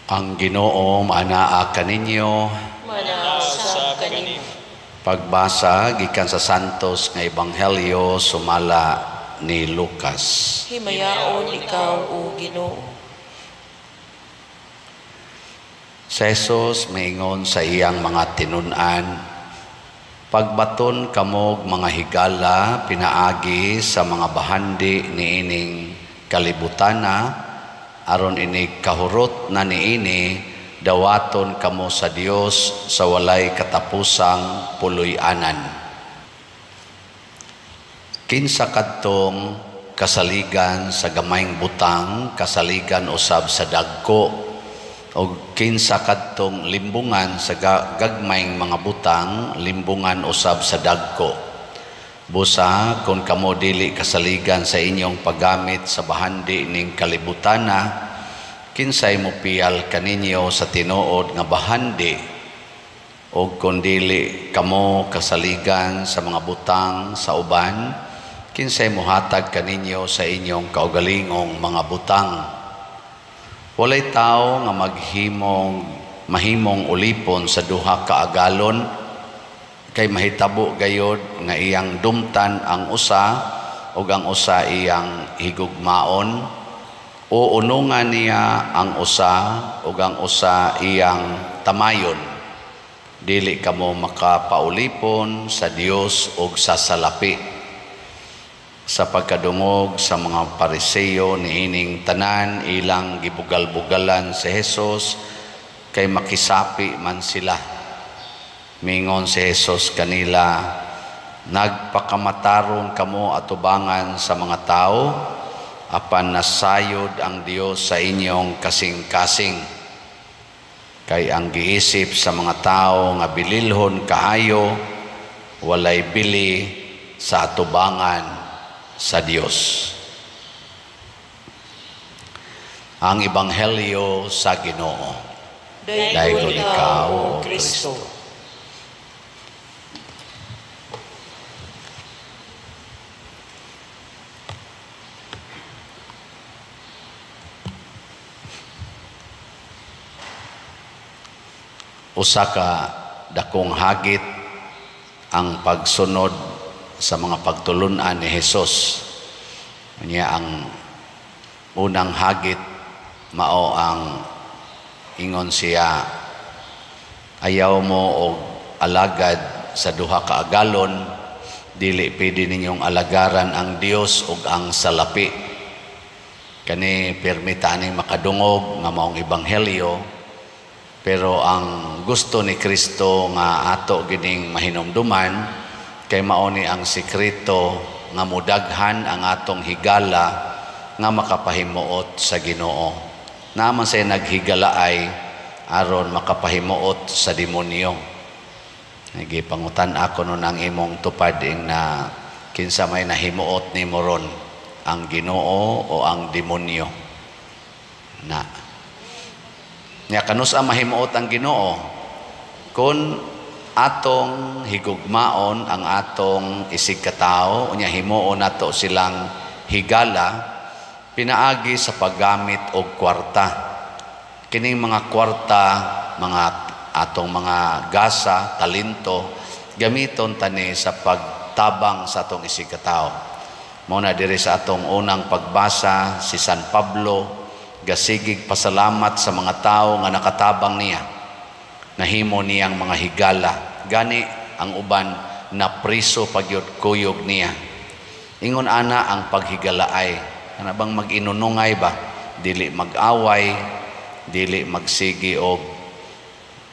Ang Ginoo maanaa kaninyo. Manaa usab kanimo. Pagbasa gikan sa Santos nga Ebanghelyo sumala ni Lucas. Himayaon ikaw, o Ginoo. Si Jesus maingon sa iyang mga tinun-an, pagbaton kamog mga higala pinaagi sa mga bahandi niining kalibutana, aron inig kahurot na niini, dawaton kamo sa Dios sa walay katapusang puloy-anan. Kinsa kadtong kasaligan sa gamayng butang, kasaligan usab sa dagko, og kinsa kadtong limbungan sa gagmayng mga butang, limbungan usab sa dagko. Busa kung kamo dili kasaligan sa inyong paggamit sa bahandi ning kalibutana, kinsay mopiyal kaninyo sa tinuod nga bahandi? Og kung dili kamo kasaligan sa mga butang sa uban, kinsay mohatag kaninyo sa inyong kaugalingong mga butang? Walay tawo nga mahimong ulipon sa duha ka agalon, kay mahitabo gayod nga iyang dumtan ang usa ug ang usa iyang higugmaon, o unungan niya ang usa ug ang usa iyang tamayon. Dili kamo makapaulipon sa Dios ug sa salapi. Sa pagkadungog sa mga Pariseo niining tanan, ilang gibugal-bugalan si Jesus kay makisapi man sila. Mingon si Jesus kanila, nagpakamatarong kamo atubangan sa mga tao, apan nasayod ang Dios sa inyong kasing-kasing. Kay ang giisip sa mga tao nga bililhon kaayo, walay bili sa atubangan sa Dios. Ang Ebanghelyo sa Ginoo. Daygon ikaw, O Kristo. Usa ka dakong hagit ang pagsunod sa mga pagtulun-an ni Jesus. Unya ang unang hagit mao ang ingon siya, ayaw mo og alagad sa duha ka agalon, dili pwede ninyong alagaran ang Dios ug ang salapi. Kani pirmi ta ning makadungog nga maong ebanghelyo, pero ang gusto ni Kristo nga ato gining mahinumduman kay mao ni ang sekreto nga mudaghan ang atong higala nga makapahimuot sa Ginoo. Naman say naghigalaay aron makapahimuot sa demonyo. Nagipangutan ako nun ang imong tupad ing na kinsa may nahimuot nimo ron, ang Ginoo o ang demonyo. Na. Nya kanus-a mahimuot ang Ginoo kun atong higugmaon ang atong isig katao, unya himuon nato silang higala pinaagi sa paggamit og kwarta. Kining mga kwarta, mga atong mga gasa, talento, gamiton tani sa pagtabang sa atong isig katao. Mao na diri sa atong unang pagbasa si San Pablo gasigig pasalamat sa mga tao nga nakatabang niya. Nahimo niyang mga higala. Gani ang uban na priso pagyud kuyog niya. Ingon ana ang paghigalaay. Ana bang mag-inunungay ba? Dili mag-away, dili magsigi og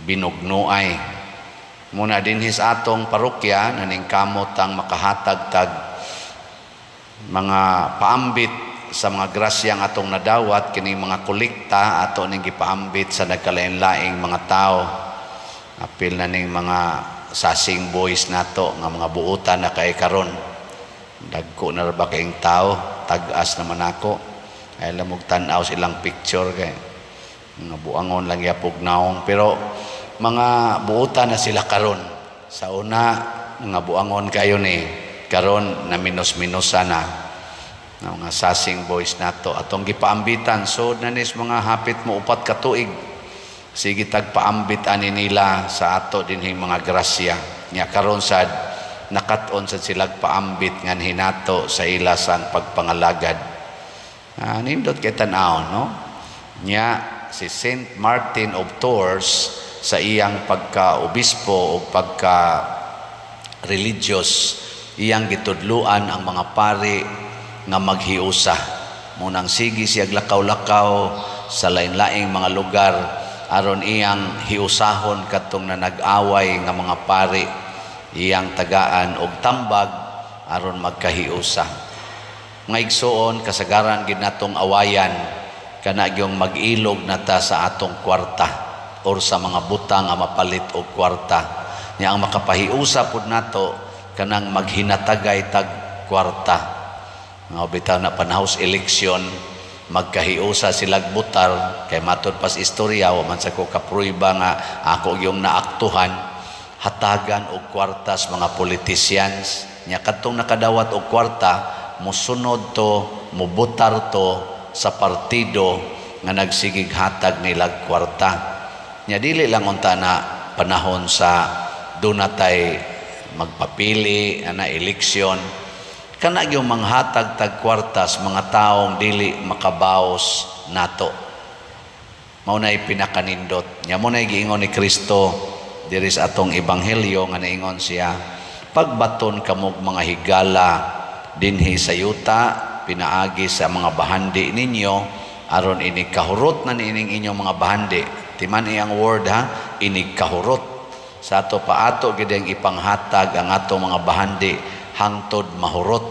binugnuay. Muna dinhi sa atong parokya naningkamot ang makahatag tag mga paambit sa mga grasyang atong nadawat, kining mga kolekta ato ning gipaambit sa nagkalain-laing mga tao. Apil na ning mga sasing boys nato nga mga buutan na kay karon. Dagko na ra ba kaing tao, tag-as naman ako. Ay lamog tan-aw sa ilang picture kay mga buangon lang yapog naong, pero mga buutan na sila karon. Sa una mga buangon kayo ni, karon na minus-minusa na mga sasing boys nato atong gipaambitan. So nanis mga hapit mo 4 ka tuig. Sige tagpaambit ani nila sa ato dinhing mga grasya. Nya karon sad nakat-on sad silag paambit ngan hinato sa ila sang pagpangalagad. Nindot kay tan-awon, no? Nya si Saint Martin of Tours sa iyang pagka-obispo o pagka religious, iyang gitudluan ang mga pari nga maghiusa. Munang sige siya lakaw-lakaw sa lain-laing mga lugar aron iyang hiusahon katong na nag-away nga mga pari, iyang tagaan og tambag aron magkahiusa. Mga igsuon, kasagaran gid natong awayan kana gyung mag-ilog na ta sa atong kwarta or sa mga butang nga mapalit og kwarta. Nya ang makapahiusa pud nato kanang maghinatagay tag kwarta. Nga bitaw na panahos eleksyon, magkahiusa silag butar kay matud pas istorya, wa man sa ko kapruiba nga ako yung naaktuhan, hatagan og kwarta sa mga politicians. Nya kadtong nakadawat og kwarta, mosunod to, mobutar to sa partido nga nagsigig hatag nilag kwarta. Nya dili lang unta na panahon sa dunatay magpapili ana eleksyon, kana gyud manghatag tag kwartas mga taong dili makabaos nato. Mao nay pinakanindot. Nya mo nay giingon ni Kristo diri sa atong ebanghelyo nga naingon siya, pagbaton kamog mga higala dinhi sa yuta pinaagi sa mga bahandi ninyo aron inig kahurot na niining inyong mga bahandi. Timan iyang word ha, inig kahurot. Sa ato pa ato gid ang ipanghatag ang ato mga bahandi hangtod mahurot.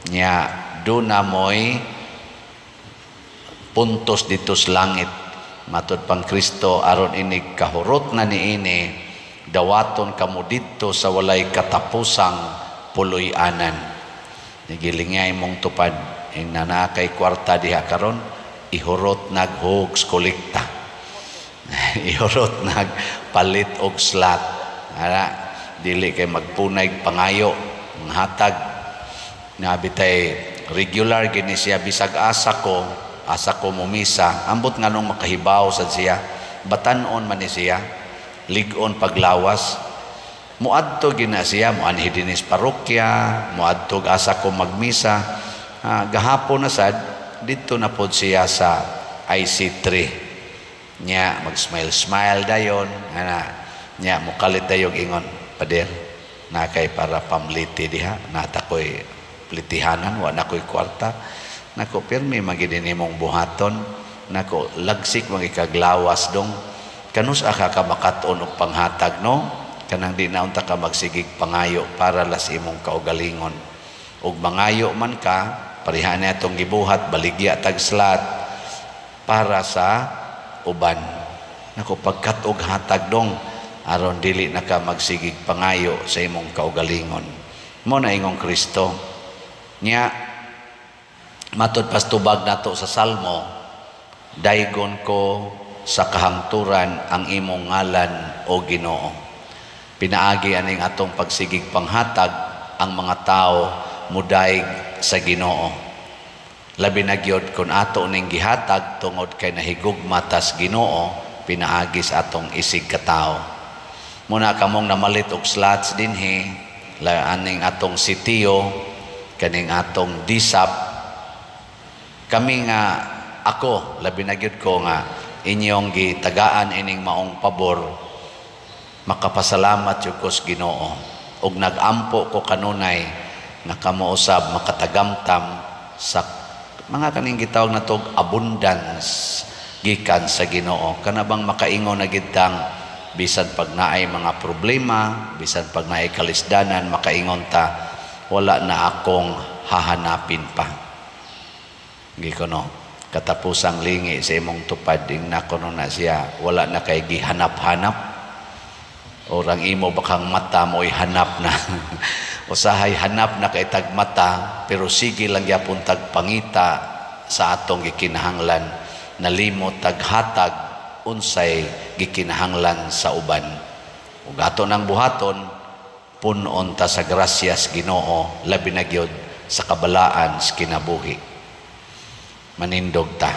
Nya duna moy puntos dito sa langit. Matud pang Kristo, aron inig kahurot na niini, dawaton kamo didto sa walay katapusang puloy-anan. Nigilingay mong tupad ing nanakay kwarta diha karon, ihurot naghogs kolekta. Ihurot nagpalit og slot. Ara dili kay magpunay pangayo hatag. Nabitay regular gini siya bisag asa ko mumisa, ambot nganong makahibaw sad siya, batan-on man ni siya, lig-on paglawas, muadto gina siya, muanhi dinis parokya, muadto asa ko magmisa. Gahapon na sad didto na pod siya sa IC3. Nya mag-smile smile dayon ana, nya mukalit dayog ingon, "Pader, nakay para pamliti diha, nata koy plitihanan, wa na koy kwarta." "Nako, pirmi magid nimong buhaton. Nako, lagsik magikaglawas dong. Kanus aka ka makat-on og panghatag, no? Kanang di na unta ka magsigig pangayo para las imong kaugalingon. Ug mangayo man ka, pareha na atong gibuhat, baligya tag slot para sa uban. Nako, pagkat-og hatag dong aron dili na ka magsigig pangayo sa imong kaugalingon." Mo na ingong Kristo. Nya matud pas tubag nato sa Salmo, daygon ko sa kahangturan ang imong ngalan, o Ginoo. Pinaagi aning atong pagsigig panghatag, ang mga tao mudayeg sa Ginoo. Labi na gyud kun ato ning gihatag tungod kay nahigugma tas Ginoo pinaagi sa atong isig katao. Muna kamong namalit og slots dinhi, la aning atong sitio, kaning atong disap, kami nga ako labi na gyud ko nga inyong gitagaan ining maong pabor, makapasalamat jud ko sa Ginoo ug nagampo ko kanunay nga kamo usab makatagamtam sa mga kaning gitawag natog abundance gikan sa Ginoo. Kana bang makaingon na gid tang bisan pag naay mga problema, bisan pag naay kalisdanan, makaingon ta, wala na akong hahanapin pa. Gikono katapusang lingi sa imong tupad, ing nakuno na siya, wala na kay gihanap-hanap. Orang imo bakang mata mo'y hanap na. Usahay hanap na kay tag mata, pero sige lang gyapon tag pangita sa atong gikinahanglan, nalimot tag hatag unsay gikinahanglan sa uban. Ug ato nang buhaton, punon ta sa grasyas Ginoo, labi na gyud sa kabalaan sa kinabuhi. Manindog ta.